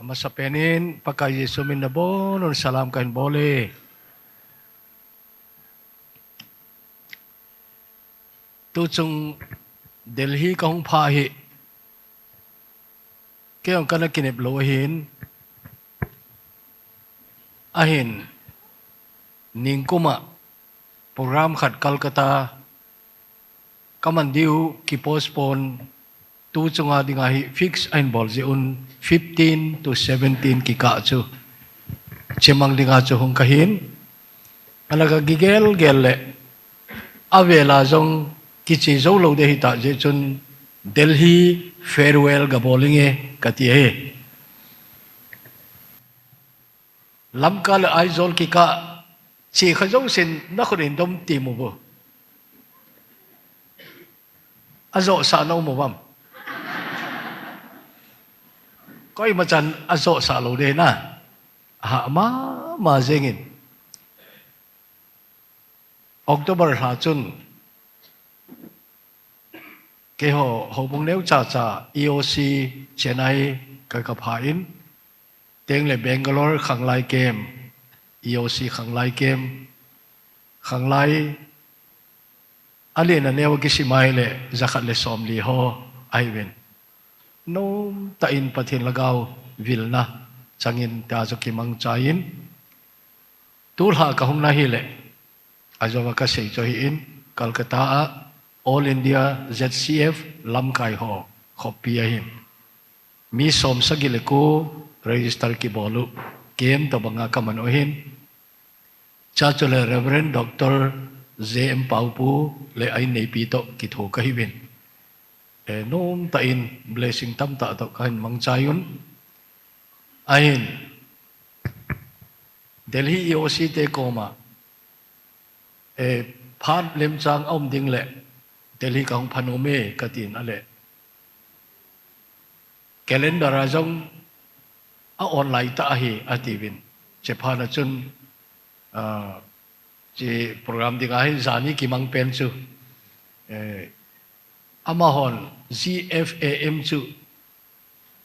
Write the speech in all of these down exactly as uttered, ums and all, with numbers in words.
Amasapen in Pakai Jesu min a bonun salam kahin bol e. Tuchung Delhi kahung pha hi, kei jong kana kinep lou ahin, ahin, ningkum a program khat Kolkata kaman diu ki postpone, tuchunga dinga hi fix ahin bol jeh un fifteen to seventeen kikah chu chemang dinga chu hung kahin, ahinla kagigel gel le, avela jong kiche jou lou ding ahitah jeh chun Delhi farewell gabol inge kati ahi. Lamka le Aizawl kikah chekha jousen nakhut in dom temu vo. Ajohsah na um uvem? Koimachan ajohsah lou ding na. Ahah mama jengin. October lha chun keiho houbung neocha cha E O C Chennai ka, kapha in, tengle Bangalore Khanglai Camp, E O C Khanglai Camp, Khanglai, alen aneo a kisim ahile jakhat le somli ho ahiuvin. Nomtah in Pathen lhagao vilna changin tia chu kimangcha in, tulha kahung na hile, ajouva kasei chu ahin, Kolkata a All India Z C F lamkai ho khopi ahin, mi somsagi le ko register kibol u, camp tobanga kaman u ahin, chua chule Reverend Doctor J M Paupu le a inneipi toh kitho kahiuvin. Eh, nomtah in blessing tamtah toh kahin mangchai un. Ahin, Delhi E O C te koma, eh, phat lemchang aum ding le Delhi kahung pha nom e katin, ale calendar a jong a-on lai tah ahi atiuvin. Chephat a chun, ah, hiche program dinga hi jani kimang pen chu, eh, amahon G F A M chu,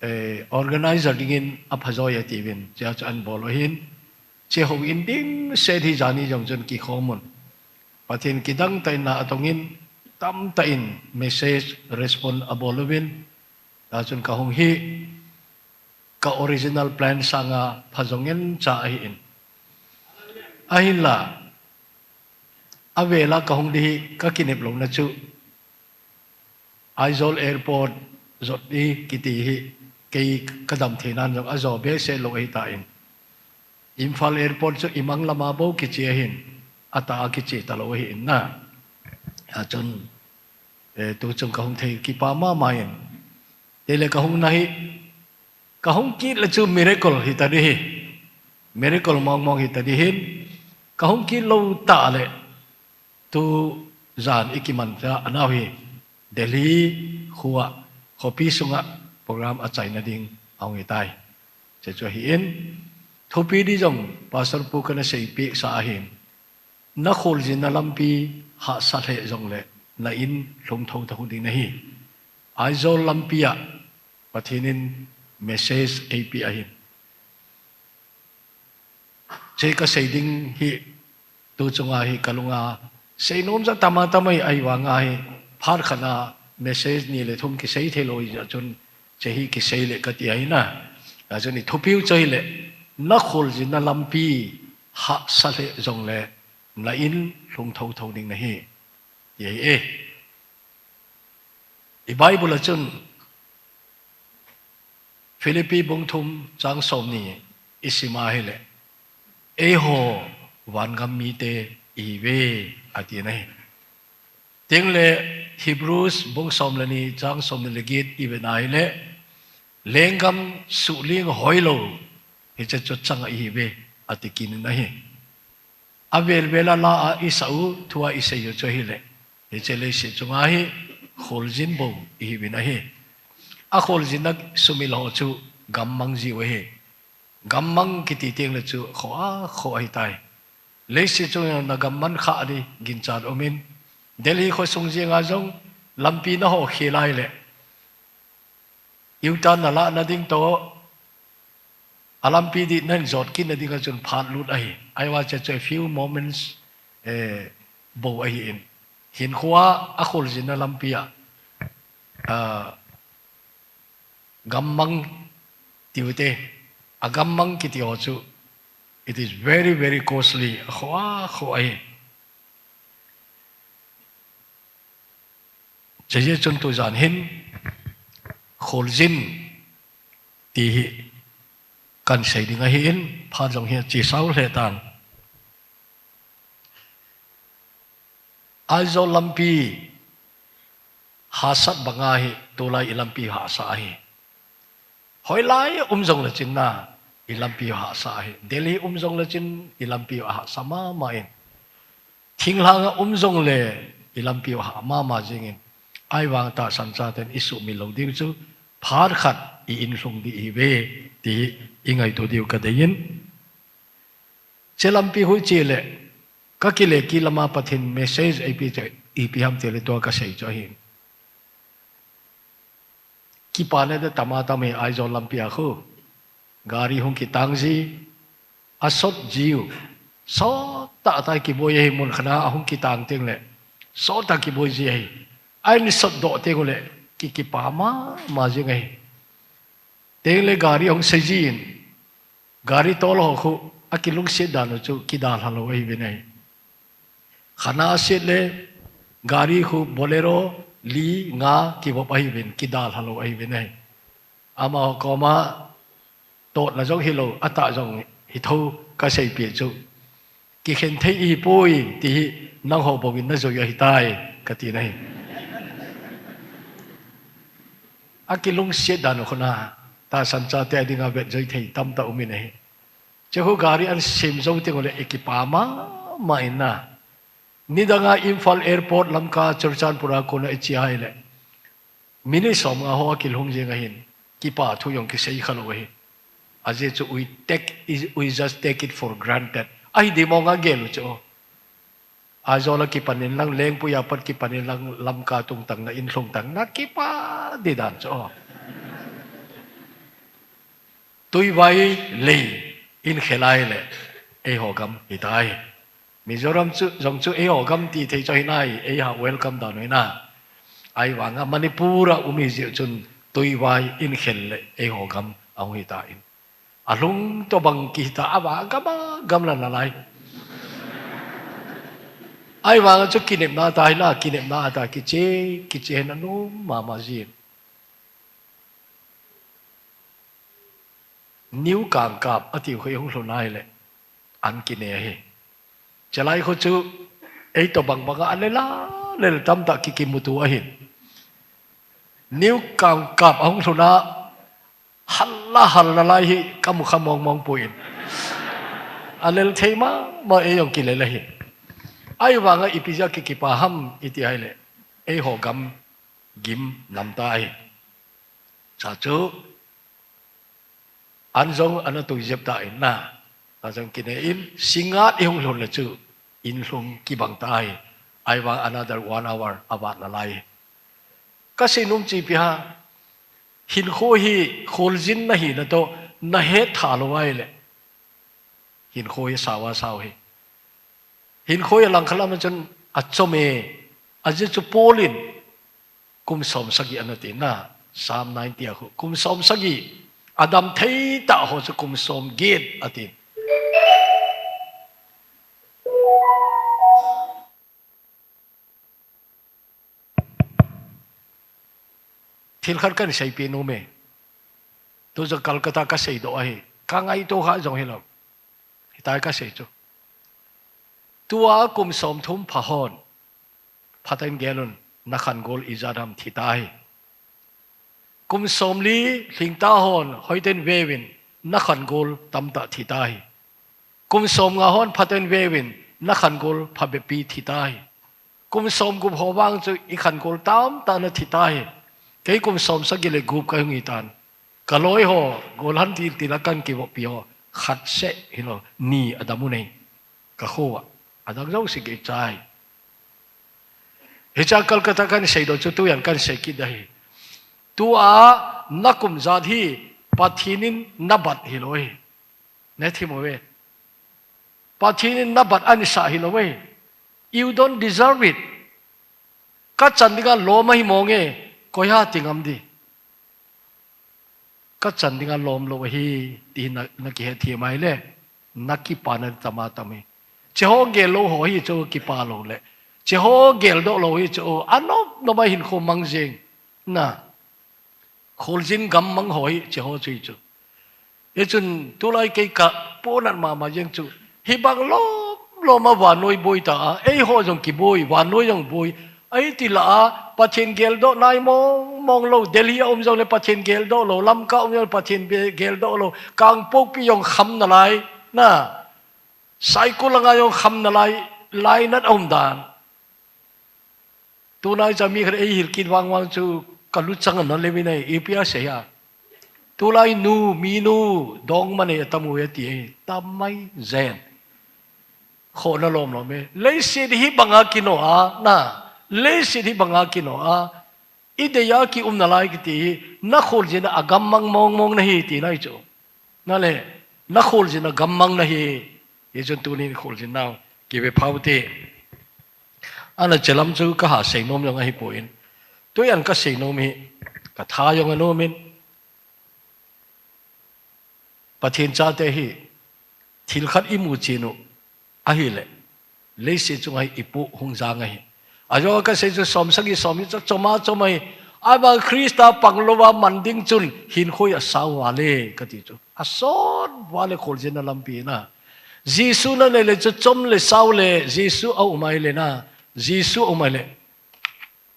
eh, organizer dingin apha joi atiuvin, chua chu ahin bol u ahin. Hiche houin ding set hi jani jong chun kikhom un. Pathen kidang tah in na atongin, tamtah in message respond abol uvin, tia chun kahung hi ka original plan sanga pha jong ngen cha ahin. Ahinla, avela kahung ding hi kakinep louna chu, Aizawl Airport jot ding kiti hi kei kadam theinan jong ajo behseh lou ahitan. Imphal Airport chu imang lama bou kiche ahin, atah a kiche talou ahin na. Achun, eh, tuchung kahung thei kipa mama in. Tile kahung na hi, kahung kit le chu miracle hita ding ahi. Miracle mong mong hita ding ahin. Kahung kit lou tah le, tujan ikiman cha anau hi Delhi khoa, khopi sunga program achaina ding ahung hitai. Hiche chu ahin, thupi ding jong Pastor Pu kana seipeh sa ahin, nakholjinna lampi hahsa lheh jongle na in lhung thotho ding nahi. Aizawl lampi a Pathen in message eipeh ahin. Hiche kasei ding hi tuchunga hi kalunga seinom jat tama tama hi ahivanga hi phat khat a message ni le thum kisei theilou hijeh chun hiche hi kisei le kati ahi na. Achun ithupiu chu ahile, nakholjinna lampi hahsa lheh jongle na in lhung thotho ding nahi, ti ahi e. I Bible a chun Philippi bung thum chang somni isim ahile, eiho vangam mite ihiuve, ati nahi. Tengle Hebrews bung som le ni chang somni le get ivet na ahile, lenggam suhling hoilou hiche chu changa ihiuve, ati kit in ahi. Avel vel a la a isah u, thua isei u chu ahile, hiche leiset chunga hi kholjin bou ihiuvin ahi. Akholjinna sumil ho chu gammang jiu ahi. Gammang kiti tengle chu kho a kho ahitai. Leiset chunga na gammang kha ding ginchat umin, Delhi khosung jenga jong lampi naho khel ahile, U-turn nalah nading toh, a lampi dih nan jot kit na ding a chun phat lut ahi. Ahivang chun a few moments, eh, bou ahi in. Hinkho a kholjin na lampi a, ah, gammang tiu te, a gammang kiti ho chu, it is very, very costly, a kho, a kho ahi. Chuti chun tu jan hin, kholjin ti hi kan sei ding ahi in, phat jong hi a chi sau hle tan. Aizawl lampi hahsat banga hi, tulai i lampi hahsa ahi. Hoilai um jong le chin na, i lampi hahsa ahi. Delhi um jong le chin, i lampi hahsa mama in. Thinglhang a um jong le, i lampi hah mama jing in. Ahivang tahsan chaten i sumil lou ding chu, phat khat i in lhung ding hi ve, ti i ngaito diu ka dei in. Chuti lampi hui chi le, ka kile kit lama Pathen message eipe chu, ipi ham ti le tua ka sei chu ahi. Kipa na ding tam a tam hi Aizawl lampi a khu. Gari hung kitang ji, a sot jiu. Sot tah tah kiboi ahi mun khat a hung kitang teng le. Sot tah kiboi ji ahi. Ahin sot doh teng u le, ki kipa mama jing ahi. Teng le gari hung sei ji in. Gari tol ho khu, a kilungset dan u chu, kidalha lou ahi ve nai. Khat na a set le, gari khu Bolero, li, nga, kivop ahi ve in, kidalha lou ahi ve nai. Amaho koma, totna jong hi lou, a tah jong hi tho, ka sei pi chu. Kikhen thei i hi poi, ti hi, nangho bou in na jui ahi tai, ka ti nai. A kilungset dan u khu na, tahsan chate a ding a vet jui thei tamtah um in ahi. Chu khu gari an sem jou teng u le i kipa mama in na. Nidang a Imphal Airport lamkai Churachandpur a kona i che a ahile. Minute som nga ho a kilhung jing ahin. Kipa thu jong kisei kha lou ahi. Ajeh chu we take, we just take it for granted. Ahi di mong a gel u chu. Aizawl a kipan in lang, Lengpui a pat kipan in lang, lamkai tungtang na in lhung tang na kipa di dan chu. Tuivai lei in khelai le, eiho gam hi tai. Mizoram chu, jong chu eiho gam ti thei chu hi nai, eiho welcome dan u hi na. Ahivang a Manipur a um hi jeh chun Tuivai in khel le, eiho gam a hung hi ta in. A lhung tobang kihita a va gam a gam la nalai. Ahivang a chu kinepna ta hi la, kinepna ta kiche, kiche hin a nom mama jin. New Kangkap a ti khu i hung lhun a ahile, an kine ahi. Chalai khu chu, ei tobang bang a, a lela, lel tamtah ki kimutu ahi. New Kangkap a hung lhun a, hal la hal nalai hi, ka mu kha mong mong poi in. A lel thei mama ei jong kilel ahi. Ahivang a ipi jeh a ki kipa ham i ti ahile, eiho gam gim nam ta ahi. Cha chu, an jong ana tui jep ta in na. A jong kine in, Singngat i hung lhun le chu, in lhung kibang ta ahi. Ahivang another one hour a vat nalai. Ka sei nom chu ipi ham, hinkho hi kholjin na hi na toh, na het tha lou ahile. Hinkho hi sao a sao hi. Hinkho hi a lang khat lam a chun a chom e, ajeh chu Paul in kum som sagi ana ti na, Psalm ninety a khu, kum som sagi, a dam thei tah ho chu kum som get a ti. Thil khat kan seipeh nom e. Tu jong Calcutta ka seidoh ahi. Ka ngaito kha jong hilou. Hitia ka sei chu. Tua kum som thum pha hon. Phaten gel un, na khan gol ijat ham thi ta hi. Kum som li lhing ta hon, hoiten veuvin, na khan gol tamtah thi ta hi. Kum som nga hon phaten veuvin, na khan gol phabep pi thi ta hi. Kum som gup ho vang chu i khan gol tamtah na thi ta hi. Kei kum som sagi le gup ka hung hi tan. Ka loi ho, gol han til til a kan kivop pi ho, khat seh hilou, ni a dam u nei. Ka kho a, a dang jouse kei chai. Hicha Calcutta kan seidoh chu tujan kan sei kit ahi. Tua na kum jat hi Pathen in na bat hilou hi. Ne thim uve. Pathen in nabat anisah hilou ve. You don't deserve it. Kachan dinga lom ahi mong e, koi ha ti ngam di. Kachan dinga lom lou ahi, ti na, nakihet thim ahile, nakipana tam a tam e. Cheho gel lou ho hi chu kipa lou le. Cheho geldoh lou hi chu, anop nop a hinkho mang jing. Na. Kholjin gam mang ho hi cheho chu hi chu. Hichun tulai kei kapohnat mama jeng chu. Hibang lom lom a vannoi boi ta a, eiho jong kiboi, vannoi jong boi. Ahi ti la a, Pathen geldoh nai mong mong lou, Delhi a um jongle Pathen geldoh lou, Lamka um jongle Pathen be-, geldoh lou, Kangpokpi jong kham nalai, na. Saikul langa jong kham nalai, lainat a um dan. Tunai cha mi khat eihil kit vang vang chu kaluchang ana levin ahi, ipi asei a. Tulai nu, minu, dongma nei atam uve ti e, tam mai jen. Khohna lom lom e. Leiset hibanga kino a, na. Leiset hibanga kino a. Idei a kium nalai kiti hi, nakholjin a gam mang mong mong nahi tina hi chu. Nale, nakholjin a gam mang nahi. Hichun tunin kholjin nau, kive phau te. Ana chelam chu kaha seinom jong ahipoi. Tuian kaseinom hi, katha jong anom in. Pathen chate hi, thil khat imu chen u, ahile. Leiset chunga hi ipoh hung jang ahi. Ajou kasei chu som sagi som hi chu chom a chom ahi. Ahivang Christa pang louva man ding chun hinkho hi asao vale kati chu. Asot vale kholjin a lampi na. Jesu nanei le chu chom le sao le Jesu aum ahile na. Jesu aum ahile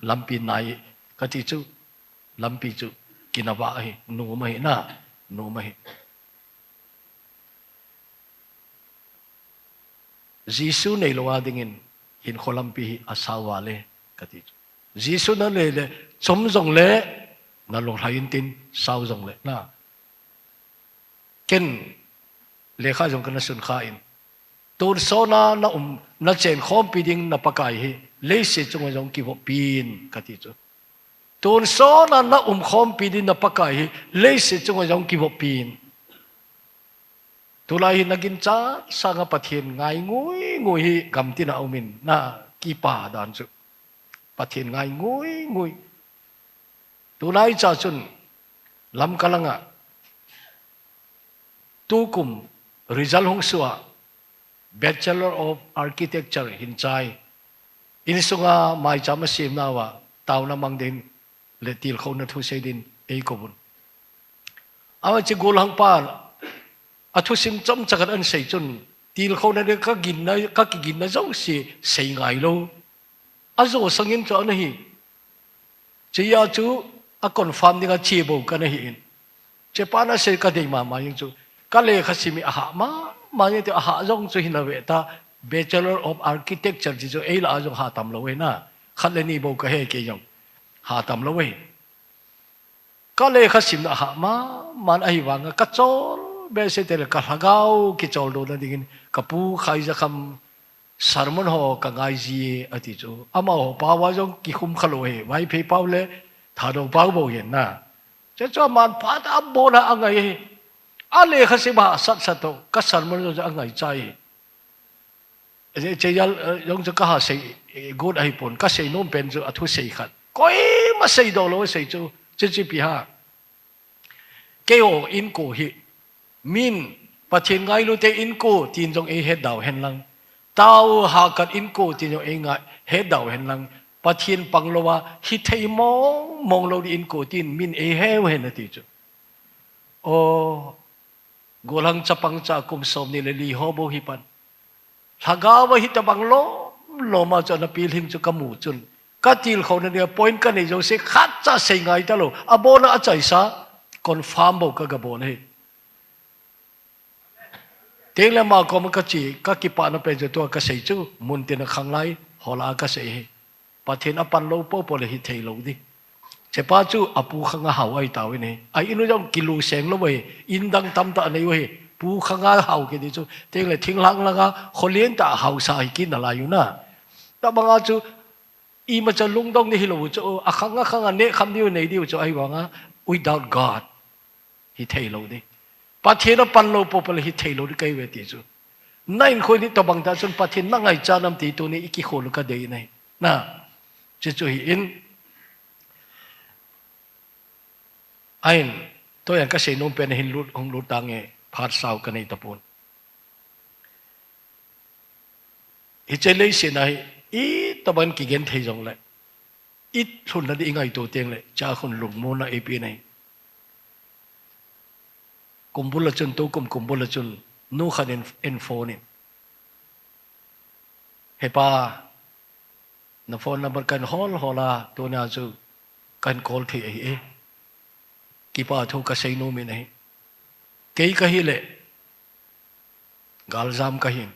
lampi nai kati chu. Lampi chu kinava ahi, nom ahi na, nom ahi. Jesu neilou a dingin hinkho lampi hi asao vale kati chu. Jesu nanei le chom jongle nalunglhai intin sao jongle na. Ken lekha jong kana sunkha in. Tonsot a naum, nachen khompi ding na Pakai hi leiset chunga jong kivoppin kati chu. Tonsot a naum khompi ding na Pakai hi leiset chunga jong kivoppin. Tulai hi naginchat sanga Pathen ngai ngui ngui hi gamtin a umin na kipa dan chu. Pathen ngai ngui ngui. Tunai cha chun Lamka langa tukum result hung sua Bachelor of Architecture hin chai. Insunga maicham asemnauva taona mang din le tilkhouna thusei din eikouvun. Ama chu golhang pan athusim chomcha khat ahin sei chun tilkhouna le kaginna, kakiginna jouse sei ngailou. Ajo sangin chu ana hi. Chuti a chu a confirm dinga che bou kana hi in. Chepan asei kadei mama jeng chu. Kalekha sim hi ahah mama jeng ti ahah jong chu hinave ta Bachelor of Architecture ti chu eilah a jong ha tamlou e na. Khat le ni bou kahe kei jong. Ha tamlou e. Kalekha simna ahah mama ahivanga kachol behseh teng le kalhagao kicholdo na dingin kapu Khaizakham sermon ho kangai ji e ati chu. Amaho pao a jong kikhum khalou e. Vaiphei pao le Thadou pao bou hin na. Chuchu aman phat a abon a angai e. Alekha sim ahahsat sat toh ka sermon jong chu angai chai e. Che, che jal, eh, jong chu kaha sei, eh, got ahipon, kasei nom pen chu athusei khat. Koima seidoh lou sei chu, chuche ipi ham. Keiho inko hi, min, Pathen ngailu te inko, tin jong eihet dau hen lang. Tao Haokip inko, tin jong eingai, het dau hen lang. Pathen pang louva, hithei mong mong lou ding inko, tin min eiheu hen ati chu. O, golhang chapang cha kum somni le li ho bou hi pan. Lhagao a hitabang lom lom a chu ana pilhing chu kamu chun. Katilkhouna dia point kanei jouse khatcha sei ngai talou. Abon a achaisa confirm bou kagabol e. Teng le ama koma kache, kakipana pen chu tua kasei chu, muntin a khanglai, hola kasei e. Pathen apan lou popo le hithei lou ding. Chepa chu apu khanga hao ahi tauvin e. A inu jong kilu seng lou e. In dang tamtah anei u e. Pu khanga hao kiti chu. Teng le thinglhang langa kholien tah haosa hi kit nalai u na. Tabanga chu imacha lungdong ding hilou chu. Akhang akhanga nehkham diu nei diu chu ahivanga without God. Hithei lou ding. Pathen a pan lou popo le hithei lou ding kahi uve ti chu. Na inkhoi ni tobang tah chun Pathen na ngaicha nam ti tuni i kikhol u kadei nai. Na, chuchu hi in. Ahin, tua jong kasei nom pen hin lut, hung lut tange, phat sao kanei tapon. Hiche leiset a hi, itobang kigenthei jongle, i lhunna ding i ngaito tengle, cha khun lungmonna eipe nai. Kum bul a chun, tukum kum bul a chun, nu khat in, in phone in. He pa, na phone number kahin hol hol a, tunia chu kahin call thei ahi e. Kipa thu kasei nom in ahi. Kei kahi le, galjam kahin.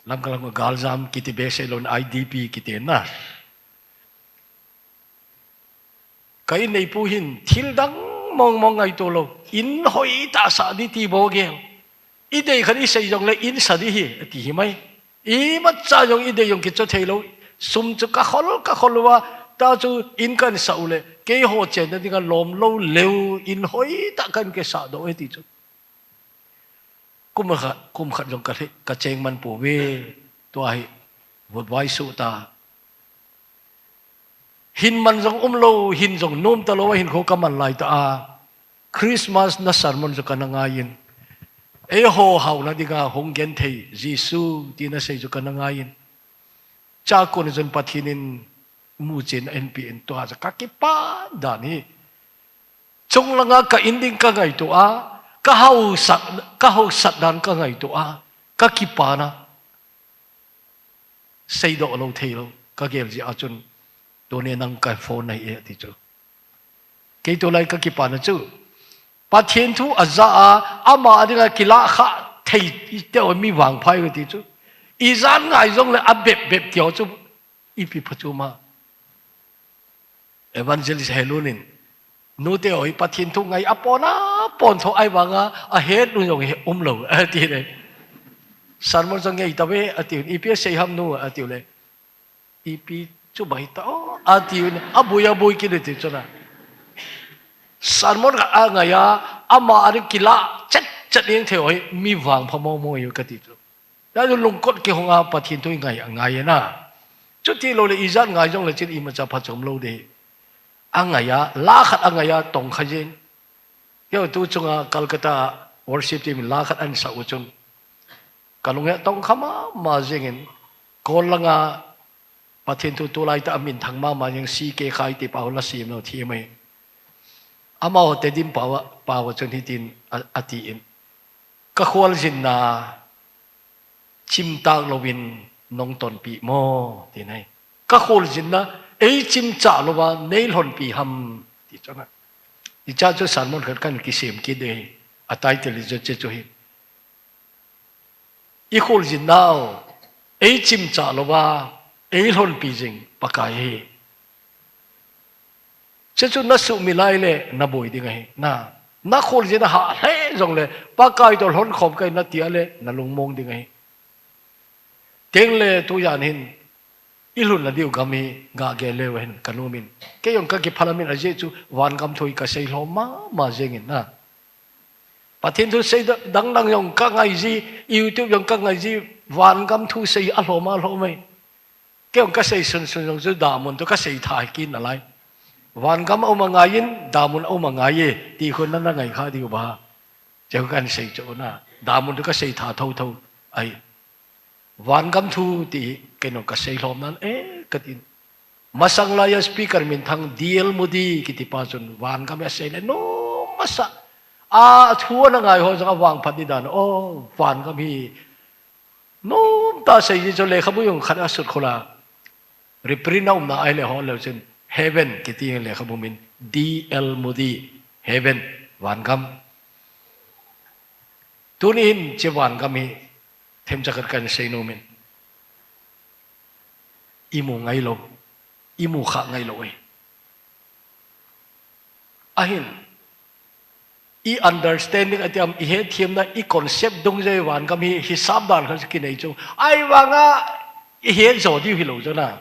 Lamka lam galjam kiti behseh louvin I D P kiti na. Ka in neipu hin thil dang mong mong ngaito lou. In hoitah sah ding ti bou gel. I dei khat i sei jongle in sa ding hi, ati hi mai. Imacha jong i dei jong kicho thei lou. Sum chu kakhol, kakhol uva, ta chu in kahin sa u le, keiho chenna dinga lom lou leu, in hoitah kahin kisah doh e ti chu. Kum khat, kum khat jong ka, kacheng man pouve, tua hi, vutvai suh ta. Hin man jong umlou, hin jong nom talou, ahin kho kaman lai ta a. Christmas na sermon chu kana ngai in. Eiho haona dinga hung genthei, Jesu, ti nasei chu kana ngai in. Cha kon jong Pathen in muchen ahin pe in tua chu kakipa dan hi. Chunglanga ka in ding kangaito a, kahaosat, kahaosat dan kangaito a, kakipana. Seidoh lou thei lou, kagel jeh a chun, tuni nang ka phone nai e ti chu. Kei tulai kakipana chu. Pathen thu aja a, ama dinga kilah khah thei teu mi vangpha e ti chu. Ijat ngai jongle abep bep teu chu. Ipi pha chu ma. Evangelist Helun in, nute hoi Pathen thu ngai apon apon tho ahivanga, ahet nu jong he umlou, ati le. Sermon jong ngai tave, ati un, ipi asei ham nu, ati le. Ipi chu bai ta, o, ati un, abui abui kit le ti chuna. Sermon ka angai a, ama a ding kilah chet chet ding thei hoi, mi vangpha mo mo u kati chu. Tua chu lungkot kihong a Pathen thu i ngai, angai e na. Chuti lou le ijat ngai jongle chun imacha phachom lou ding. Angai a, la khat angai a, tongkha jeng. Keu tu chunga Calcutta worship team in la khat ahin sa u chun. Kalung he tongkha mama jeng in. Kol langa Pathen thu tulai ta amin thang mama jeng C K Khai ti pa ho la sim lou thi mai. Amaho Tedim pao a, pao a chun hitin a, ati in. Ka khualjinna chimtak louvin nong tonpi mo, ti nai. Ka khualjinna ei chimchah louva nei lhonpi ham, ti chuna. Hicha chu sermon khat kahin kisem kit e, a title chu hiche chu hi. I khualjinnau, ei chimchah louva, ei lhonpi jing Pakai hi. Chuchu na sumil lai le, na boi ding ahi. Na, na khualjin a hah lheh jongle, Pakai toh lhonkhom kahi nati a le, na lungmong ding ahi. Tengle tujan hin, i lhunna diu gam hi, gah gel leu hin, ka nom in. Kei jong ka kiphalam in ajeh chu, vangam thu hi ka sei lhom mama jeng in na. Pathen thu sei da-, dang dang jong ka ngai ji, YouTube jong ka ngai ji, vangam thu sei alhom alhom e. Kei jong ka sei sun sun jong chu damun toh ka sei tha kit nalai. Vangam aum angai in, damun aum angai e, ti khun na na ngai kha diu ba. Chu kahin sei chu na, damun toh ka sei tha tho tho ahi. Vangam thu ti kei jong ka sei lhom nan, eh, ka tin. Masang laia speaker minthang D L Moody kiti pa chun vangam hi asei le nom masa. A thu ana ngai ho jong avangphat ding dan. Oh, vangam hi nom tah sei ji chu lekhabu jong khat asut khol a. Reprint a umna ahile hol leu chun Heaven kiti lekhabu min D L Moody, Heaven, vangam. Tuni hin hiche vangam hi themcha khat kahin sei nom in. I mu ngai lou, i mu kha ngai lou e. Ahin, i understanding ati am, i hetthiamna, i concept dungjuia vangam hi hisap dan khat kinei chu. Ahivanga i het jo diu hilou chu na.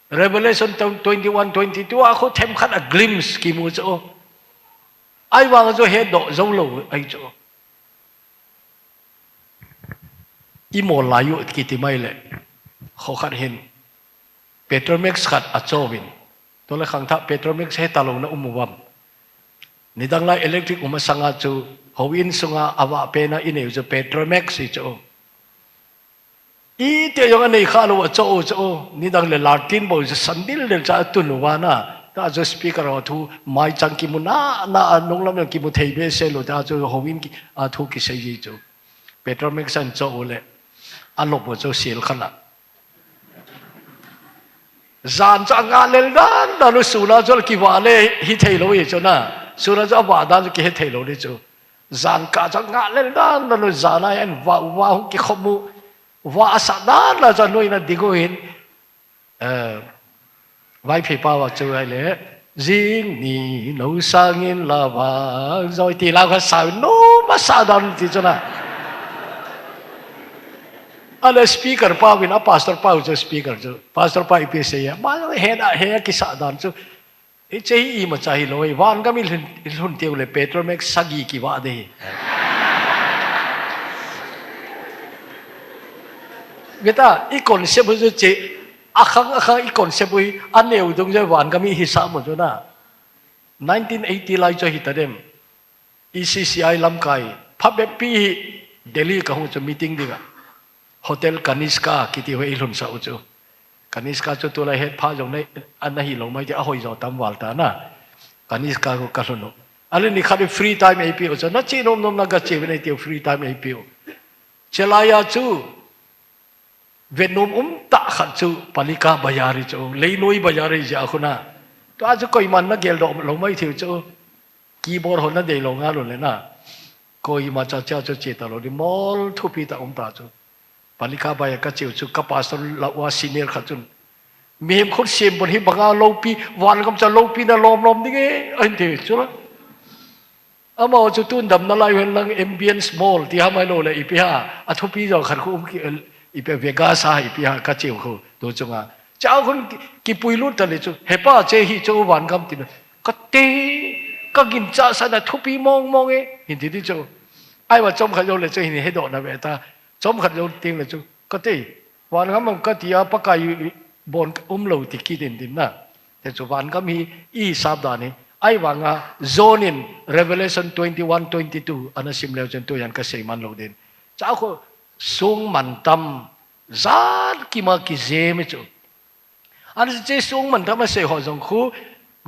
Revelation twenty-one, twenty-two a khu themkhat a glimpse kimu chu. Ahivanga chu hetdoh jou lou ahi chu. Imol lai u kiti mai le. Kho khat hin. Petromax khat acho uvin. Tule khangthah Petromax heta louna um uvam. Nidang lai electric um masanga chu, houin sunga avah pena inei u chu Petromax hi chu. Iti jong anei kha lou a cho u cho u. Nidang le latrine bou chu sandal del cha atun uva na. Tua chu speaker ho thu maichang kimu na, na a nunglam jong kimu thei behseh lou ta chu houin ki, a thu kisei ji chu. Petromax a cho u le. Alop u chu sil khat la. Jan chu anga lel dan dan u suna chu kivah le hithei lou hi chu na. Suna chu avah dan chu kihethei lou di chu. Jan kah chu anga lel dan dan u jan a en vah u vah hung kikhom u. Vah asah dan dan chu anoina ding u hin. Eh, Vaiphei pau a chu ahile, jing ni no sangin la vang joi ti la kha sau no masa dan ti chu na. Ale speaker pau in a pastor pau chu speaker chu. Pastor pau ipi sei a. Ma he na he kisa dan chu. Hiche hi imacha hilou, van gam i lhun, i lhun teu le Petromax sagi kivah de hi. Veta, i concept u chu che, akhang, akhang i concept u hi, aneo dung jeh van gam i hisa mo chu na. Nineteen eighty lai chu hita dem. E C C I lamkai, phabep pi hi Delhi kahung chu meeting dinga. Hotel Kanishka kiti ho i lhun sah u chu. Kanishka chu tulai het pha jong na, ana hilou mai ti ahoi jo tam val ta na. Kanishka ko kalhun u. Ale nikhat free time eipe u chu. Nache nom nom na gache uvin eitiu free time eipe u. Chelai a chu. Vetnom um tah khat chu Palika Bazar hi chu. Leinoi Bazar hi jeh a khu na. Tua chu koiman na geldoh lou mai thei u chu. Keyboard ho na deilou ngal u le na. Koima cha cha chu che talou di mol thupi tah um ta chu. Palika Bazar kache u chu ka pastor lah uva senior khat chun. Mihem khut sem bon hi banga loupi, van gam cha loupi na lom lom ding e, ahin ti chu la. Amaho chu tun damna lai u hen lang ambience mall ti ham ahilou le ipi ham. Athupi jo khat khu um ki, ipi Vegas a ipi ham kache u khu tu chunga. Cha khun ki, kipui lut ta le chu. Hepa che hi chu van gam ti na. Kati, kaginchat sah na thupi mong mong e. Hin ti di chu. Ahivang chomkhat jou le chu hin hedoh na ve ta. Chomkhat jou teng le chu. Kati, van gam kati a Pakai bon umlou ti kit in tin na. Te chu van gam hi i hisap dan hi. Ahivanga John in Revelation twenty-one, twenty-two ana sim leu chun tujan kasei man lou din. Cha khu song mantam jat kima kijem hi chu. Ana che song mantam asei ho jong khu,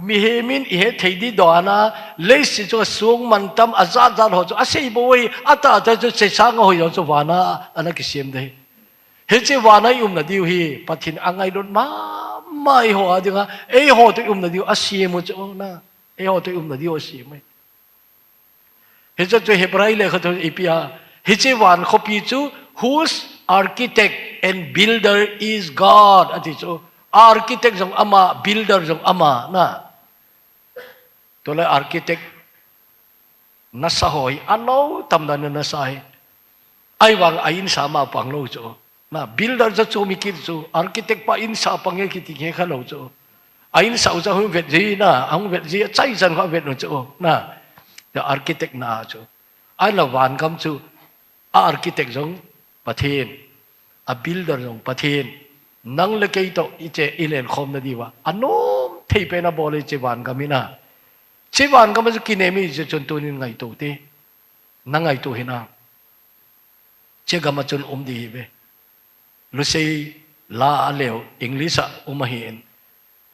mihem in ihet thei di dan a, leiset chunga song mantam ajat jat ho chu asei bou hi, atah tah chu che sang a hoi jong chu vana ana kisem de. Hiche vana i umna diu hi, Pathen angailut mama eiho a dinga, eiho toh i umna diu asem u chu na, eiho toh i umna diu asem u. Hiche chu Hebrai lekhathot ipi a. Hiche van khopi chu whose architect and builder is God ati chu. Architect jong ama, builder jong ama na. Tule architect nasa ho hi alou tam dan nasa hi. Ahivang a insa ma panglou chu. Na, builder chu chu mi kit chu, architect pa insa pange kiti nge khalou chu. A insa u chu hung vet ji na, hung vet ji, achai chan kha vet nu chu. Na, the architect na chu. Ahila van gam chu, a architect jong Pathen, a builder jong Pathen. Nang le kei toh iche i lenkhom na diuva. Anom thei pen a bol iche van gam hi na. Che van gam chu kinem iche chun tunin ngaito te. Na ngaito hinam. Che gam a chun um di hi ve. Lusei la a leu, English a um ahi in.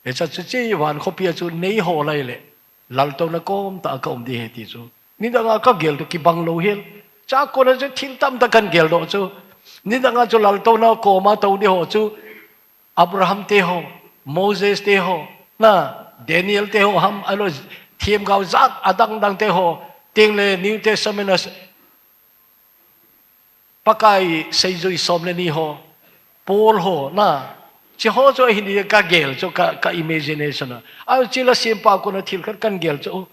Hicha chu che van khopi a chu nei ho lai le. Laltouna kom tah a ka um di hi ti chu. Nidang a ka gel toh kibang lou hel. Cha kona chu thil tamtah kan geldoh chu. Nidang a chu laltouna kom a tou di ho chu. Abraham te ho, Moses te ho, na, Daniel te ho, ham, alo, themgao jat adang dang te ho, teng le New Testament a Pakai seijui som le ni ho, Paul ho, na, che ho chu ahin di ka gel chu ka, ka imagination a. A chu la sempa kona thil khat kan gel chu.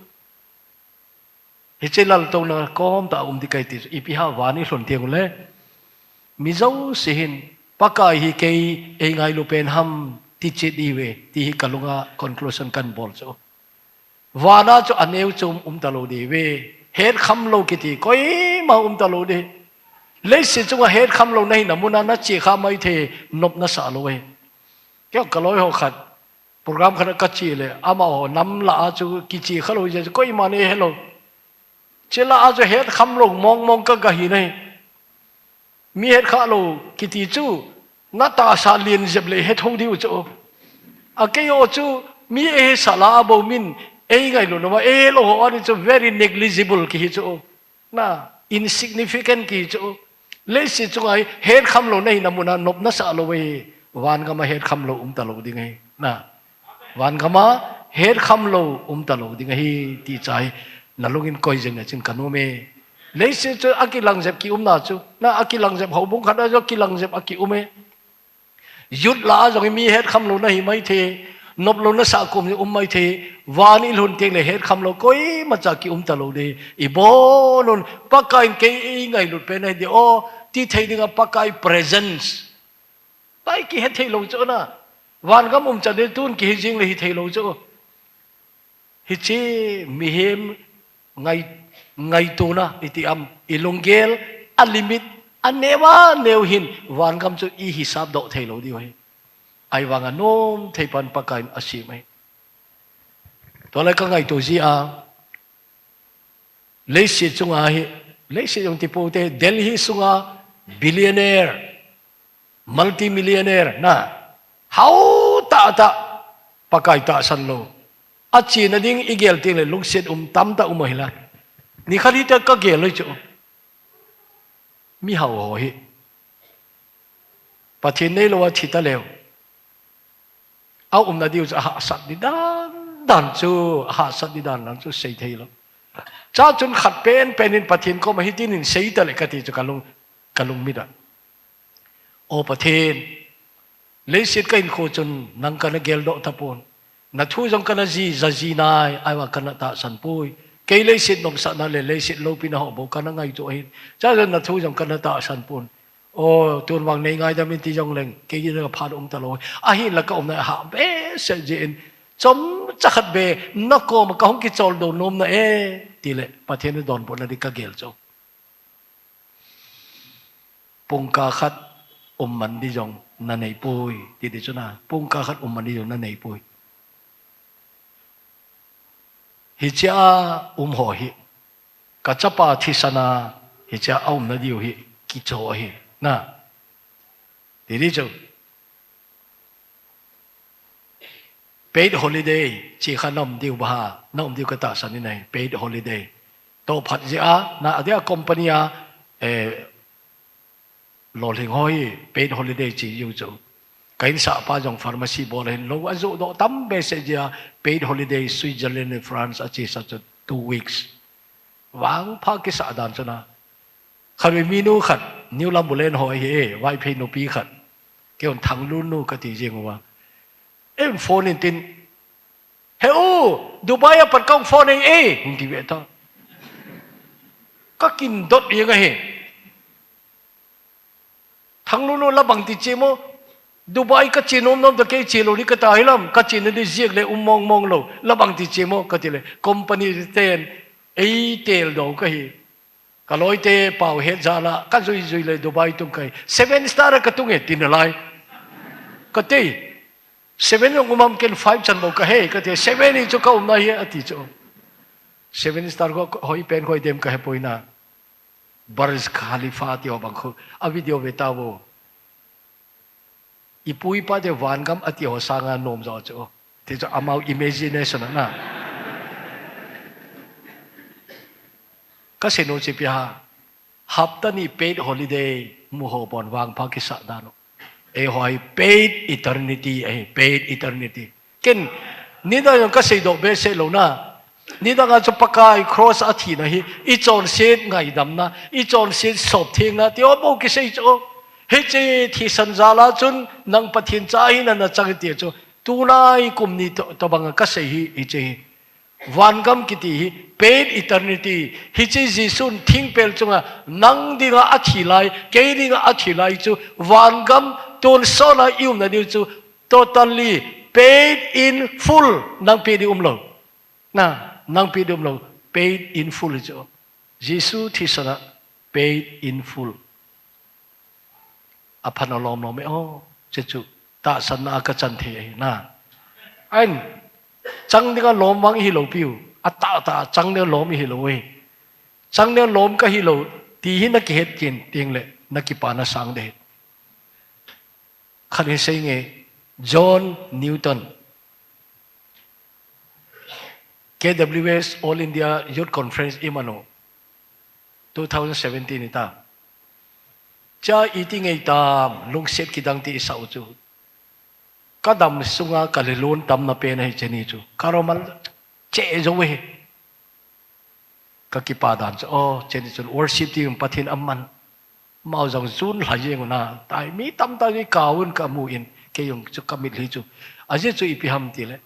Hiche laltouna kom tah a um di kai ti chu, ipi ham van i lhun teng u le. Mi jouse hin, Pakai hi kei ei ngailu pen ham ti chet i ve, ti hi ka lunga conclusion kan bol chu. Vana chu aneo chu um, um talou di ve. Het kham lou kiti, koima um talou di. Leiset chunga hetkham lou nahi na muna nache kha maithei, nop nasah lou e. Kei kaloi ho khat, program khat kache le, amaho nam lah a chu kiche kha lou jeh chu koiman eihe lou. Che lah a chu hetkham lou mong mong ka ga hi nahi. Mi het kha lou kiti chu, natahsa len jep le hetho diu chu. A kei ho chu, mi eisah lah a bou min, eingailut uva, eilou ho a ni chu very negligible kihi chu. Na, insignificant kihi chu. Leiset chunga hi hetkham lou nahi na muna nop nasah lou e, vangam a hetkham lou um talou ding ahi. Na, vangam a hetkham lou um talou ding ahi, ti chu hi nalungin koi jeng na chin kanom e. Leiset chu akilang jep kium na chu. Na, akilang jep houbung khat a chu kilang jep a kium e. Youth lah a jong hi mi hetkham lou nahi maithei, nop lou nasah kom hi um maithei, van ilhun teng le hetkham lou koimacha kium talou ding. Ibon un, Pakai in kei eingailut pen ahi ding o, ti thei dinga Pakai presence. Pai kihe thei lou chu na. Vangam um chan ding tun kihi jing le hi thei lou chu. Hiche mihem ngai, ngaitona iti am, ilunggel, a limit, aneo aneo hin, vangam chu ihisap doh thei lou diu ahi. Ahivanga nom thei pan Pakai in asem ahi. Tua lai ka ngaito jeh a, leiset chunga hi, leiset jong ti pou te, Delhi sunga billionaire, multimillionaire na, hao tah tah, Pakai tahsan lou. Achena ding igel teng le lungset um tamtah um ahi la. Nikhat hita kagel loi chu. Mihao ho hi. Pathen neilou a thi taleu. Aumna diu chu ahahsat di dan dan chu, ahahsat di dan dan chu sei thei lou. Chuchun khat pen pen in Pathen koma hitin in sei tale kati chu kalung, kalung mit a. O Pathen, leiset ka hinkho chun nang kana geldoh tapon. Nathu jong kana ji, ja ji nai, ahivang kana tahsan poi. Kei leiset nomsahna le leiset loupina ho bou kana ngaito ahin. Chuchun nathu jong kana tahsan pon. O, tun vang nei ngaidam in ti jong leng, kei dinga phat um talou. Ahinla ka umna ahah behseh jeh in, chomcha khat beh, nakoma kahung kicholdo nom na e, tile, Pathen in donbutna di kagel chu. Pungkah khat um man di jong nanei poi, ti di chu na, pungkah khat um man di jong nanei poi. Hichea um ho hi, ka chapa thisan a, hichea aumna diu hi, kicho ahi, na. Ti di chu. Paid holiday, chi kha na um diu ba ha, na um diu ka tahsan in ahi, paid holiday. Toh phat jeh a, na adia company a, eh, lolhing ho hi, paid holiday chi u chu. Ka insahpa jong pharmacy bol ahin lou, ajoh doh tam behseh jeh a, paid holiday, Switzerland le France achesa chu two weeks. Vangpha kisah dan chu na. Khatvei minu khat, New Lambulane ho ahi e, Vaiphei nupi khat. Kei hon Thanglun nu kati jing uva. Em phone in tin, "He u, Dubai a pat kahung phone e," hung ti ve ta. Ka kindot jeng ahi. "Thanglun nu, la bang ti che mo? Dubai kache nom nom ta, kei che lou di kata hilam, kachena di jeh le um mong mong lou. La bang ti che mo?" kati le, company ten eitel doh kahi. Ka loite pau het jal a, ka jui jui le Dubai tung kahi. "Seven star a ka tung e," ti nalai. Kati, "Seven jong um am, ken five chan bou kahe," kati. "Seven hi chu ka umna hi," ati chu. Seven star ho, hoi pen hoi dem kahe poi na. Burj Khalifa ti ho bang khu, a video ve tauvo. I pu i pa te vangam ati ho sanga nom jo chu. Ti chu amau imagination na. Ka sei nom chu ipi ham. Hapta ni paid holiday mu ho bon vangpha kisah dan u. Eiho hi paid eternity ahi, paid eternity. Ken, nidang jong ka seidoh behseh lou na. Nidang a chu Pakai cross a thina hi, i chonset ngaidamna, i chonset sopthengna, ti ho bou kisei chu. Hiche thisan jal a chun, nang Pathen cha hina nachang e ti chu. Tunai kum ni to, tobang a ka sei hi, hiche hi. Vangam kiti hi, paid eternity. Hiche Jesun thingpel chunga, nang dinga athi lai, kei dinga athi lai chu, vangam tonsot a i umna diu chu, totally paid in full, nang pe di umlou. Na, nang pe di umlou, paid in full chu. Jesu thisan a, paid in full. Aphan alom lom e, oh, che chu tahsanna a kachan thei ahi na. Ahin, chang dinga lom vang ihi lou piu. Atah tah chang dinga lom ihi lou e. Chang dinga lom kahi lou, ti hi na kihet kin ting le, na kipana sang de. Khat hi sei nge, John Newton. K W S All India Youth Conference i manu. Two thousand seventeen ita. Cha iti ngei tam, lungset kidang ti isau chu. Kadam sunga kalilun tamna pen ahi cheni chu. Karomal che zo he. Ka kipa dan chu, oh, cheni chun worship team Pathen aman. Mau jong jun lha jeng una, tai mi tamtah jong kaun kamu in, kei jong chu kamit hi chu. Ajeh chu ipi ham tile.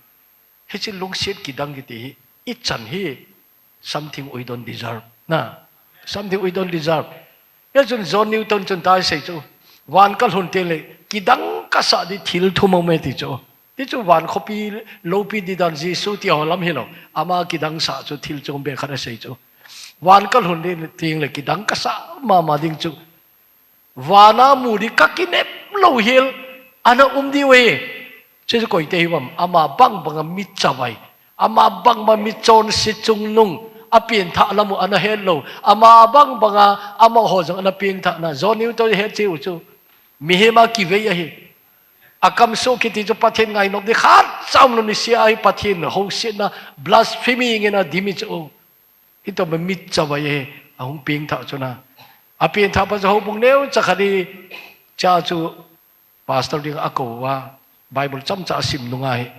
Hiche lungset kidang kiti hi, ichan hi, something we don't deserve. Na, something we don't deserve. Hia chun John Newton chun tai sei chu. Van kalhun teng le, kidang kasah di thil thum aume ti chu. Ti chu van khopi, loupi di dan Jesu ti ho lam hilou. Ama kidang sah chu thil chom be khat asei chu. Van kalhun di teng le kidang kasah mama ding chu. Vana mu di kakinep lou hel ana um diu e. Chu chu koite hi vem, ama bang banga mi chavai. Ama bang banga mi chonse chungnung. Apenthah lam u ana het lou. Ama bang banga amaho jong ana pengthah na. John Newton het cheu chu. Mihem a kivei ahi. Akamsoh kiti chu Pathen ngainop di khat cha umlou nisia ahi Pathen housetna blasphemy ngen a dimi chu. Hitobang mi chavai ahi, ahung pengthah chu na. Apenthah pa chu houbung neocha khat hi cha chu pastor dinga akou uva, Bible chomcha asim nunga hi.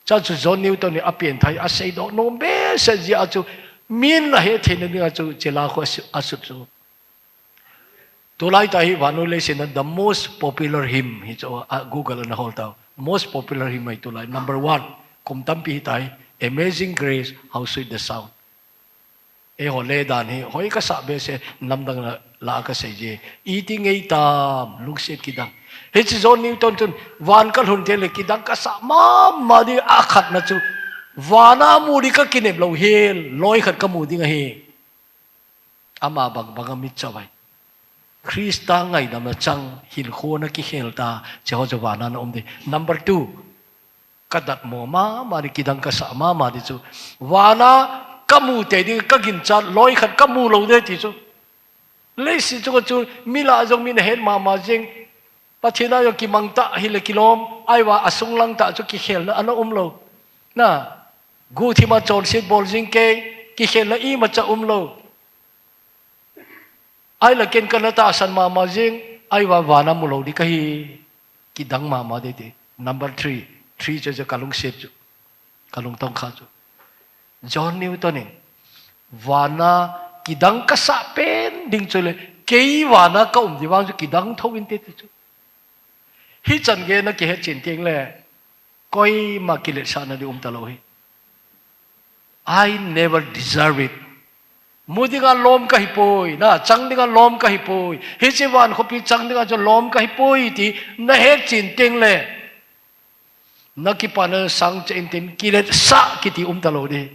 Cha chu John Newton hi apenthah hi aseidoh nom behseh jeh a chu min ahet theina dinga chu chela khu asu-, asut chu. Tulai tah hi vannoi leiset a the most popular hymn hi chu, a, Google a nahol tau. Most popular hymn ahi tulai. Number one. Kum tampi hitai. Amazing Grace, how sweet the sound. Eiho le dan hi, hoi kasah behseh, namdang la, la kasei je. Iti ngei tam, lungset kidang. Hiche John Newton chun, van kalhun teng le kidang kasah mama di akhatna chu. Vana mu di kakinep lou hel, loi khat kamu ding ahi. Ama bang banga mi chavai. Christa ngaidam a chang, hilkhou na kikhel ta, che ho chu vana na um di. Number two, kadatmo mama di, kidang kasah mama di chu. Vana kamu tei di, kaginchat, loi khat kamu lou de ti chu. Leiset chunga chu, mi lah jong min ahet mama jeng. Pathen a jong kimang tah hile kilom, ahivang asung lang tah chu kikhelna ana um lou. Na, guhthim a chonset bol jing kei, kikhelna imacha um lou. Ahile ken kana tahsan mama jing, ahivang vana mu lou di kahi, kidang mama di ti. Number three, three chu chu kalungset chu. Kalungtong kha chu. John Newton in, vana kidang kasah pen ding chu le, kei vana ka um di vang chu kidang thou inte ti chu. Hichan gei na kihet chen teng le, koima kiletsahna di um talou hi. I never deserve it. Mu dinga lom kahi poi, na, chang dinga lom kahi poi. Hiche van khopi chang dinga chu lom kahi poi ti, na het chen teng le. Na kipana sang che intin kiletsah kiti um talou di.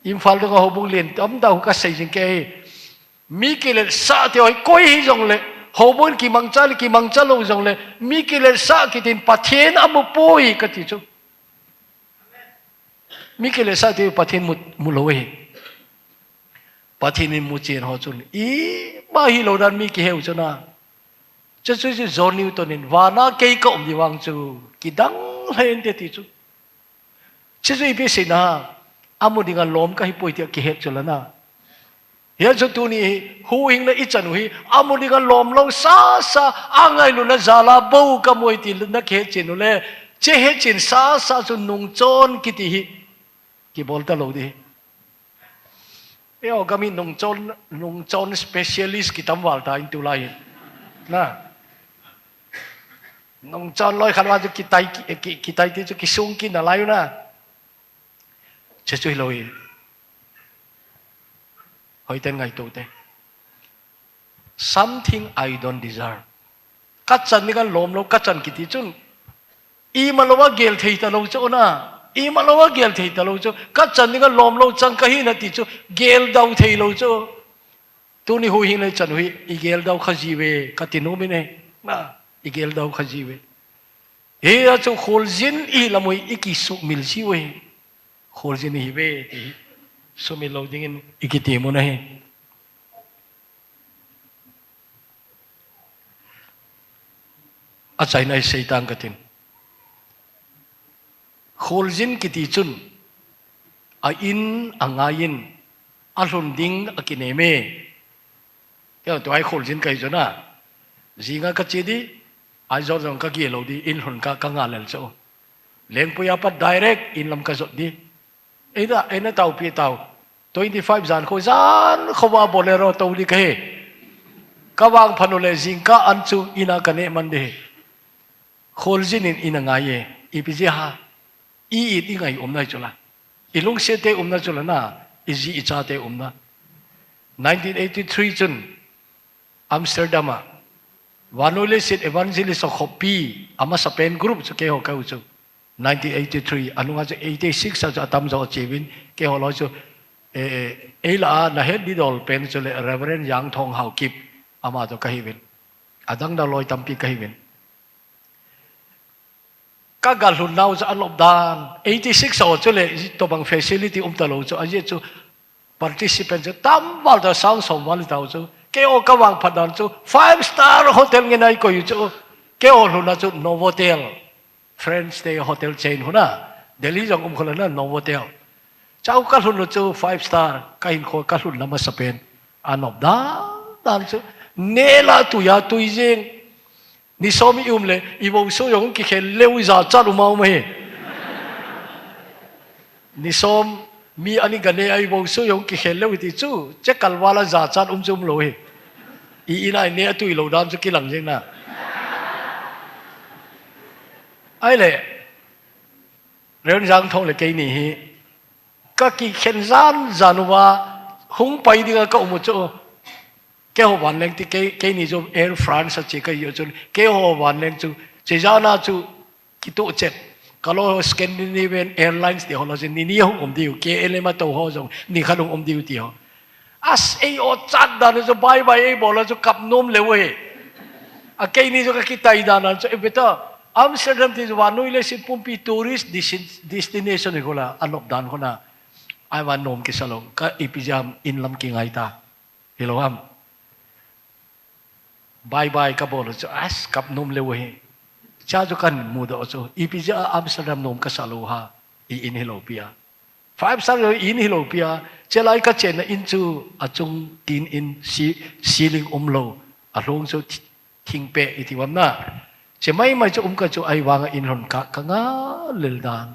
Imphal dunga houbung lien tamtah hu kasei jing kei. Mi kiletsah ti hoi koi hi jong le, houbung kimangcha le kimangcha lou jong le, mi kiletsah kitin Pathen amu poi kati chu. Mi kiletsah ti Pathen mu, mu lou e. Pathen in muchen ho chun. Ima hilou dan mi kiheu chu na. Chu chu chu John Newton in vana kei ka um di vang chu. Kidang lheh inte ti chu. Chu chu ipi seina. Amu dinga lom kahi poi ti akihet chu la na. Hia chu tuni hi, huhhingna ichan u hi, amu dinga lom lou sasa, angailutna jal a bou kamu e ti na kihet chen u le, che het chen sasa chu nungchon kiti hi, kibol talou di. Eiho gam hi nungchon, nungchon specialist kitam val ta in tulai hi. Na. Nungchon loi khat vang chu kitai, ki, ki, kitai ti chu kisung kin nalai u na. Che chu hilou hi. Hoiten ngaito te. Something I don't deserve. Kachan dinga lom lou, kachan kiti chun. Ima lou a gel thei talou chu na. Ima lou a gel thei talou chu. Kachan dinga lom lou chang kahi na ti chu. Gel dau thei lou chu. Tuni huhhingna ichan u hi. I gel dau kha jiuve. Kati nom in e. Na, i gel dau kha jiu ve. Hia chu kholjin i lam u hi i kisuhmil jiu ve. Kholjin i hi ve, ti hi. Sumil lou dingin i kiti mun ahi. Achaina hi sei tang ka tin. Kholjin kiti chun, a in a ngai in, a lhun ding a kinem e. Kei tua hi kholjin ka hi chu na. Jinga ka che di, Aizawl jong ka gel lou di, in lhun ka, ka nga lel chu. Lengpui a pat direct, in lam ka jot di. Ei da, ei na taupi tau. Twenty five jan kho, jan kho va Bolero to di ka hi. Ka vangphat u le jingkah an chu in a ka neh man di hi. Kholjin in in a ngai e, ipi jeh ham. I it i ngai umna chu la. I lungset te umna chu la na, i ji i cha te umna. Nineteen eighty-three chun Amsterdam a, vannoi leiset evangelist a khopi, a masapen group chu keiho ka hi u chu. Nineteen eighty-three, a nunga chu eighty-six a chu a tamjo a che uvin, keiho loi chu, eh, ei lah a na het di dol pen chu le Reverend Jangthong Haokip, ama chu ka hi uvin. A dang dang loi tampi ka hi uvin. Ka ga lhun nau chu a nop dan. Eighty-six a chu le, tobang facility um ta lou chu, a jeh chu participant chu tam val ta sang som val ta chu. Keiho ka vangphat dan chu five star hotel ngen a i koi u chu. Keiho lhun a chu Novotel. French te hotel chain huna. Delhi jong um kho lou na Novotel. Chau ka lhun u chu five star. Ka hinkho ka lhun na masapen. A nop dan, dan chu. Neh la tui a tui jing. Ni som i um le, i vouso jong kikhel leu jachat um a um ahi. Ni som mi ani ga neh a i vouso jong kikhel leu ti chu, che kal val a jachat um chu um lou hi. I in a i neh a tui lou dan chu kilang jeng na. Ahile, Reverend Jangthong le keini hi, ka kikhen jan jan uva, hung pai dinga ka um u chu. Keiho vanleng ti kei, keini chu Air France a che ka hi u chun, keiho vanleng chu, che jan a chu, kitoh chet. Ka loi ho Scandinavian Airlines ti ho loi chu, ni ni hung um diu, K L M a tou ho jong, ni khat hung um diu ti ho. As ei o chat dan chu, bye bye ei bol a chu, kap nom leu hi. A keini chu ka kitai dan a chu, e beta, Amsterdam ti chu, vannoi leiset pumpi tourist desi-, destination hi kho la, a nop dan kho na. Ahivang nom kisa lou, ka ipi jeh ham in lam kingai ta. Hilou ham. Bye bye ka bol u chu, as kap nom leu hi. Cha chu kan mudoh chu, ipi jeh a Amsterdam nom ka sa lou ham, i in hilou pi a. Five star lou in hilou pi a, che lai ka chenna in chu a chung tin in si-, ceiling um lou, a lhung chu thi-, thingpeh i ti uvam na. Che mai mai chu um ka chu ahivang a in lhun ka, ka nga lel dan.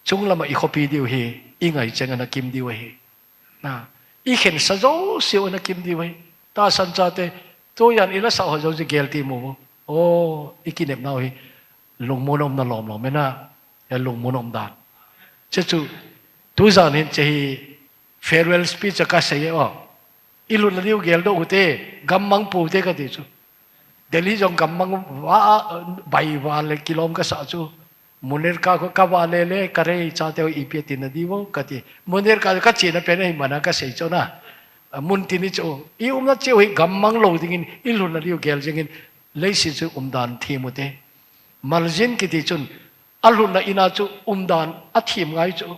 Chung lam a i khopi diu hi, i ngai cheng a na kim diu ahi. Na, i khensa jouse u a na kim diu ahi. Tahsan chate, tujan i la sa ho jouse gel ti mu. O, i kinep nau hi, lungmon a um na lom lom e na, e lungmon a um dan. Che chu, tujan hin che hi farewell speech a ka sei e o. I lhun na diu gel doh u te, gammang pou te ka ti chu. Delhi jong gammang va, bai va le kilom ka sa chu. Munirka kho ka va le le, ka rei chate ho ipi a ti na diu ka ti. Munirka ka chena pen ahi mana ka sei chu na. Mun tin i chu. I umna cheu hi gammang lou dingin, i lhun na diu gel jeng in, leiset chu umdan thim u te. Maljin kiti chun, a lhun na in a chu umdan a thim ngai chu.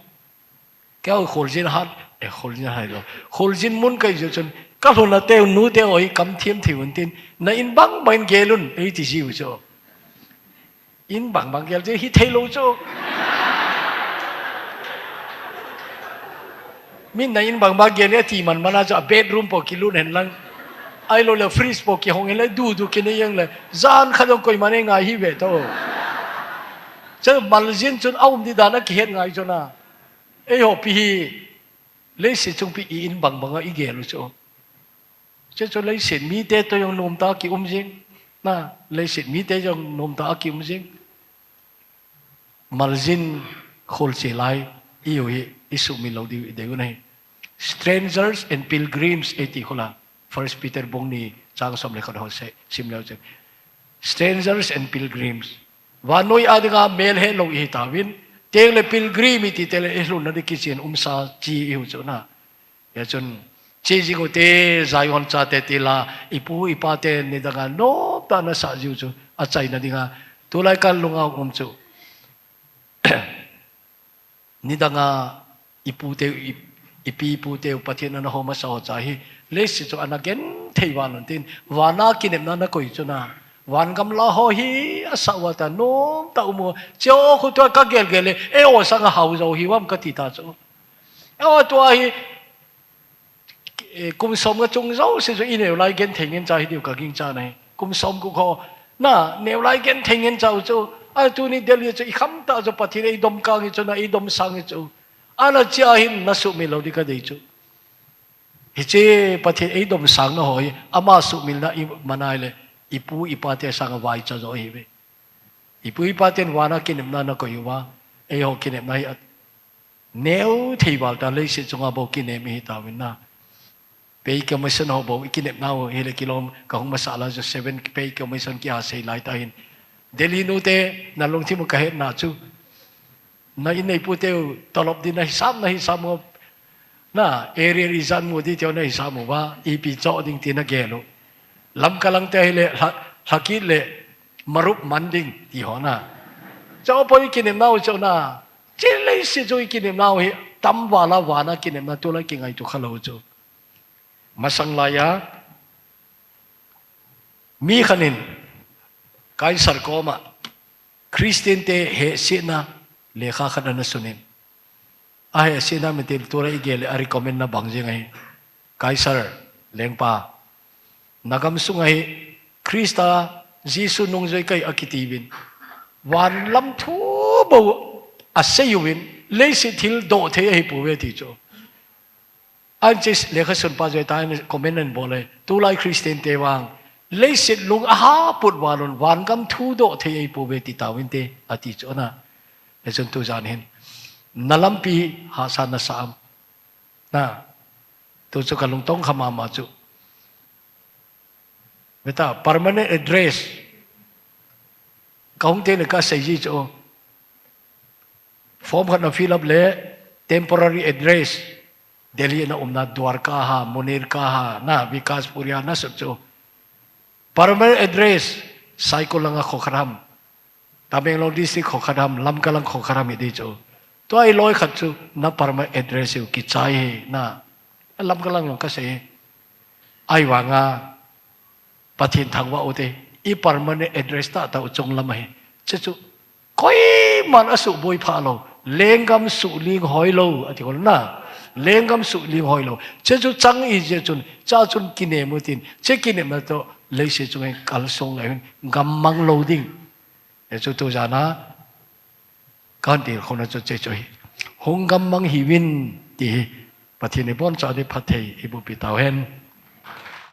Kei u kholjin hat, e, kholjin hai lou. Kholjin mun ka hi u chun, ka lhun na teu nu teu hi kam thim thim un tin, na in bang bang in gel un, ei ti jiu chu. In bang bang gel chu, hi thei lou chu. Min na in bang bang gel e ti man man a chu, a bedroom po kilut hen lang. Ahilou le fridge po kihong hen le, du du kinei jeng le, jan khat jong koiman ei ngai hi ve to. Chu maljin chun a um di dan a kihet ngai chu na. Eiho pi hi, leiset chung pi i in bang bang a i gel u chu. Che chu leiset mite to jong nom ta ki um jing. Na, leiset mite jong nom ta ki um jing. Maljin khol che lai, i u hi, i sumil lou diu i dei u na hi. Strangers and pilgrims, e ti kho la. First Peter bung ni chang som le khat ho se, sim leu chun. Strangers and pilgrims. Vannoi a dinga mel he lou i hi tauvin, teng le pilgrim i ti te le i lhun na di kichen umsa chi i hu chu na. Hia chun, che jing u te, Zion chate ti la, i pu, i pa te ni dang a nom tah nasah jiu chu achaina dinga, tulai kal lunga um chu. Nidanga ipute, i, ipi ipute u Pathen ana hom asa ho cha hi, leiset chu ana genthei val un tin, vana kinepna nakoi chu na, van gamla ho hi asah uva ta, nomtah um u, cheo khu tua kagel gel le, eiho sanga hao jo hi uvam kati ta chu. Eiho tua hi, Eh, kum som nga chung jouse chu ineo lai genthei ngen cha hi diu kaging cha nahi. Kum som gup kho, na, neo lai genthei ngen cha u chu. A tuni Delhi chu ikham tah chu Pathen eidom kang hi chu na, eidom sang hi chu. Ana chia hin nasuhmil lou di kadei chu. Hiche Pathen eidom sangna ho hi, ama suhmilna imanai le, ipu ipa te sanga vaicha jo ihiuve. Ipu ipa ten vana kinepna nakoi uva, eiho kinepna hi a, neo thei val ta leiset chunga bou kinem ihi tauvin na. Pay Commission ho bou ikinepna u hile kilom kahung masa la chu seven Pay Commission kia sei lai ta hin. Delhi nu te nalungthim u kahetna chu. Na inneipu teu tolop din nahisam, nahisam u. Na, area ijat mu di teu nahisam uva, ipi cho ding ti nagel u. Lamka lang te hile, lha, lhakit le, marup man ding, ti ho na. Cho poi kinepna u cho na. Chin leiset chu ikinepna u hi, tam vala vana kinepna tulai kingaito kha lou chu. Masang laiya, mi khat in, Kaisar koma, Christian te hehsetna, lekha khat ana sunin. Ahehsetna mitin tulai igel le, a recommend na bang jing ahi. Kaisar, lengpa. Nagam sunga hi, Christa, Jesu nungjui kahi akiti uvin. Van lam thu bou asei uvin, leiset thil doh thei ahipouve ti chu. Anche lekha sunpa jui ta in comment anabol e, tulai Christian te vang. Leiset lung ahaput val un, van gam thu doh thei ahipouve ti tauvin te, ati chu na. Hichun tujan hin. Nalampi hahsa nasa am. Na. Tu chu kalungtong kha mama chu. Veta, permanent address. Kahung teng le kasei ji chu. Form khat na fill up le temporary address. Delhi na umna Dwarka ha, Munirka ha, na Vikaspuria na sut chu. Permanent address, Saikul langa kho khat ham. Tamenglong district kho khat ham, Lamka lang kho khat ham hiti chu. Tua iloi khat chu, na permanent address u kichai hi, na. Lamka lang jong kasei hi. Ahivanga, Pathen thangvah u te, i permanent address tahtah u chunglam ahi. Chuchu, koiman asuhboi phah lou, lenggam suhling hoi lou, ati kol na, lenggam suhling hoi lou. Chuchu chang ijeh chun, cha chun kinem u tin, che kinemna toh, leiset chunga kalsong lai hin, gammang lou ding. Hichu tujan a, Kan tilkhouna chu chechu hi. Hung gammang hiuvin ti hi. Pathen in iboncha ding phatthei eibohpi tauhen.